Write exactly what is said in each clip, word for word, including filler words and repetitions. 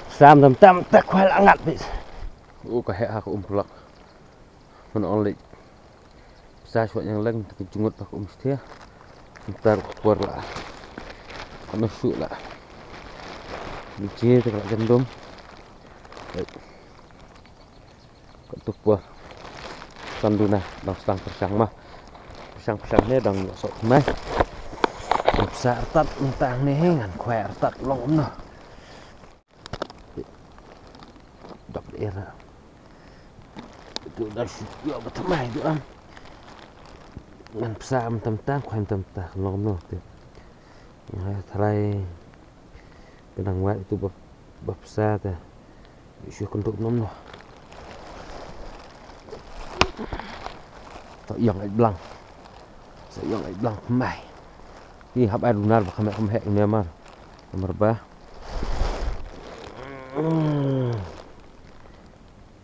Sam tam tam ta khwai la ngat pis. U ka heh ha ka um pulak. Mano ong leh. Sa shwa yang leng ta ka jngut ta ka um sthia. Ntar por la. Ano shu la. Ni je ta ka la jendum. Ka tu por. San duna dang sdang pyrshang ma. Pyrshang pyrshang ne dang sok mai. Sa artat nta ne ngan khwai artat long no. Dap era. Tu da shu ïoh ba thymmai tu am. Ngan psa am tam tam, khwai am tam tam, long no te. Nga tharai ka dang wai tu ba, ba psa te. Shu kynduh nom no. Sa ïong ai blang. Sa ïong ai blang thymmai. Hi hap ai runar ba kham heh kham heh ne mar. Mar ba.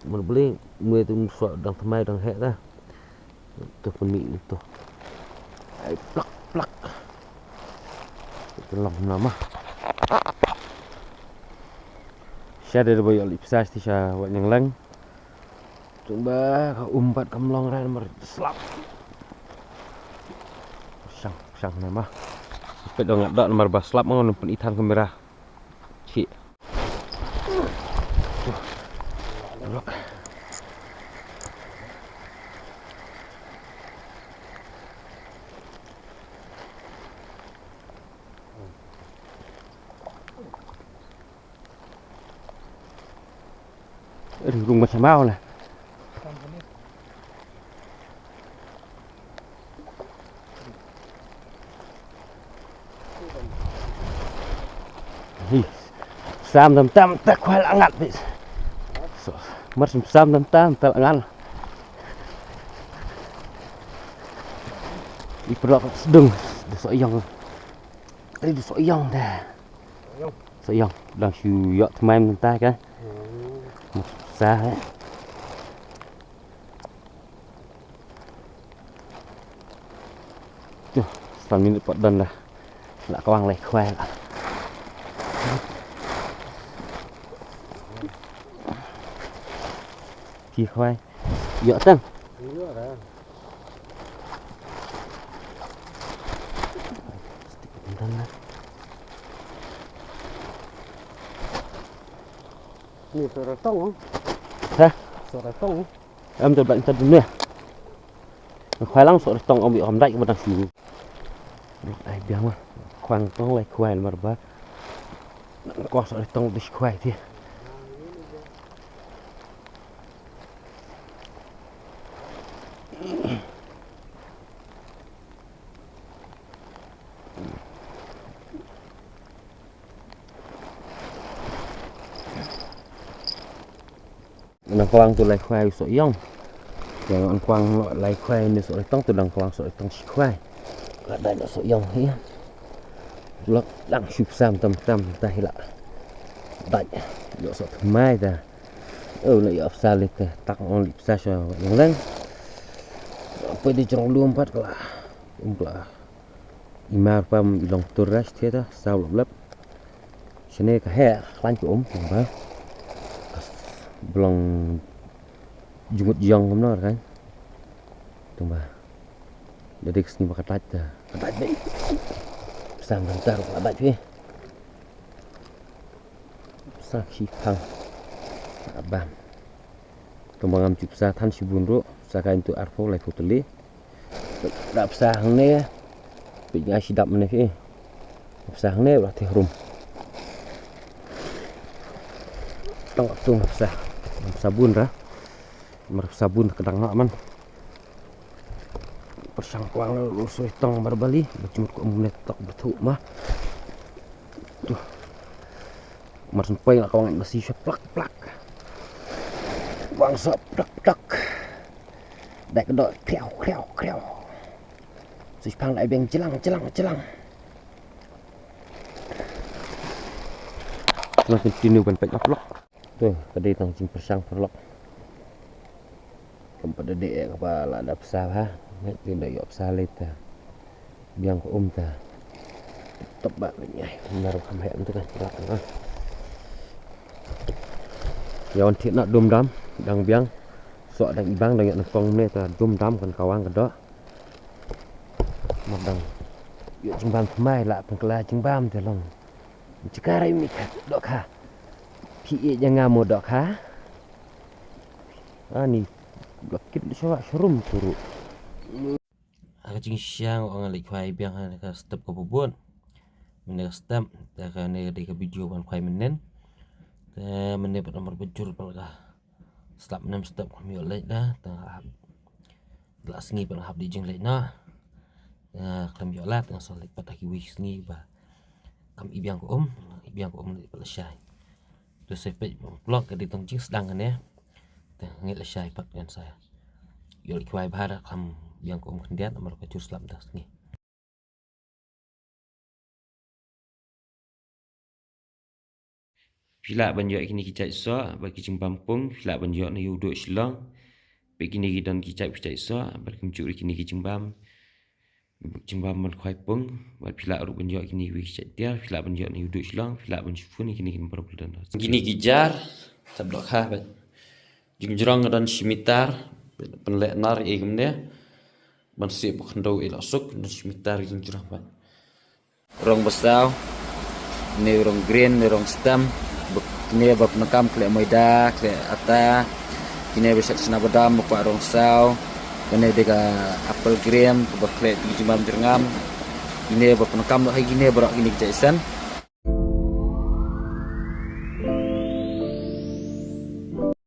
Mar bling, mui tu mui suak dang thymmai dang heh dah. Tu pun mi tu. Ai plak plak. Tu long nama. Sha de ba ïoh lip sa ti sha wat nyang lang. Tu ba ka um pat kam long ran mar slap. Shang shang nama. Pet dong ngat dok mar ba slap ma ngan pun ithan kamera. Cik. Aduh, rung macam mau lah. Hi. Sam tam tam ta khwai la ngat pis. So, mar sim sam tam tam ta la ngat. I pyrlok sdung, du so ïong. Ri du so ïong ta. So ïong, dang shu ïoh thymmai mynta ka. Sa he. Tuh, san minit pat don dah. La kwang lai khwai la. Ki khwai. Ïoh tang. Ni sore tong. Ha? Sore tong. Em tu bak internet ni. Khwai lang sore tong om bi om dai ba dang shu. Ai biang ma. Khwang tong lai khwai mar ba. Khwang sore tong di khwai ti. Nang kwang tu lai khwai so ïong. Yang an kwang lai khwai ni so tong tu dang kwang so tong si khwai. Ka dai so ïong hi. Lok dang shup sam tam tam ta hi la. Dai. Yo so mai ta. Oh, la ïa psa leh te, tak ong leh psa sha ïong leng. Apa di jrong lum pat kala. Um kala. Imar pam ilong tur ras te ta, sa lop lop. Shane ka he, klan ko um, tong ba. Blong jngut jong kumno kan. Tong ba. Jadi kesini ba ka tait ta. Ka tait dei. Psa ngan tar ka tait he. Sa khi phang. Abam. Tong ba ngam ju psa than shibun ruh, psa ka into arphew laiphew tylli. Da psa hangne, peit nga shi dap mane phi. Psa hangne ba theh rum. Tang tung psa. Psa bun ra. Mar psa bun ka dang nga man. Pyrshang kwang la lu soi tong mar bali, ba jumut ko mune tok ba thu ma. Tuh. Mar sempoi la kwang ba si sha plak plak. Kwang sa plak plak. Dai ka dok kriaw kriaw kriaw. Sui pang dai beng jelang jelang jelang. Nang continue ban pek plak. Tu, ka dei tang jingpyrshang paralok. Kam pat da dei eh kaba la da psa ha. Ngai tu da ïoh psa lei ta. Biang ka um ta. Top ba ngai. Nar kham heh tu kan paralok. Ïa wan thik na dum dam dang biang. Sok dang ibang dang ïa nangkong ne ta dum dam kan kawang ka doh. Mar dang ïa jingbam thymmai la pengkla jingbam te long. Jaka rai mi kha doh kha. Phi ïa janga mo doh kha. Ani blok kit shawa sharum turu. Ha ka jingshisha nga ong leit khwai biang ha ka step ka bubun. Mynne ka step, te kane ka dei ka video ban khwai mynnin. Te mynne pat namar ba jur pat ka slap mynne step kam ïoh leit da, te nga hap la sngi pat nga hap dei jingleit noh. Te khlem ïoh lad, te nga sa leit pat ha kiwei sngi ba kam i biang ka um, i biang ka um leit pat lashai. To sa peit ba vlog ka dei tang jingsdang kane. Te ngeit lashai pat ngan sa ïoh leit khwai bha da khlem biang ka um khyndiat namar ka jur slap da sngi. Phi lah ban ïoh kine ki jait soh bad ki jingbam pung, phi lah ban ïoh na ïa u duh Shillong. Bad kine ki don ki jait ki jait soh bad kumjuh kine ki jingbam, jingbam ban khwai pung. Bad phi lah ruh ban ïoh kine ki jait tiar, phi lah ban ïoh na ïa u duh Shillong, phi lah ban shu phone kine ki number ba la don. Kine ki jar, tab doh kha bad jingjrong ka don shi mitar, pynleh nar ïa kumne. Ban sih ba khyndew ïa la suk, don shi mitar jingjrong bad. Rong basaw, ne rong green, ne rong stem, ba kine ba pyndonkam khleh maida, khleh ata, kine ba shet chna badam, ba kwah rong saw, kane dei ka apple green, ba khleh ti jingbam jyrngam, kine ba pyndonkam doh ha kine baroh kine ki jait sen.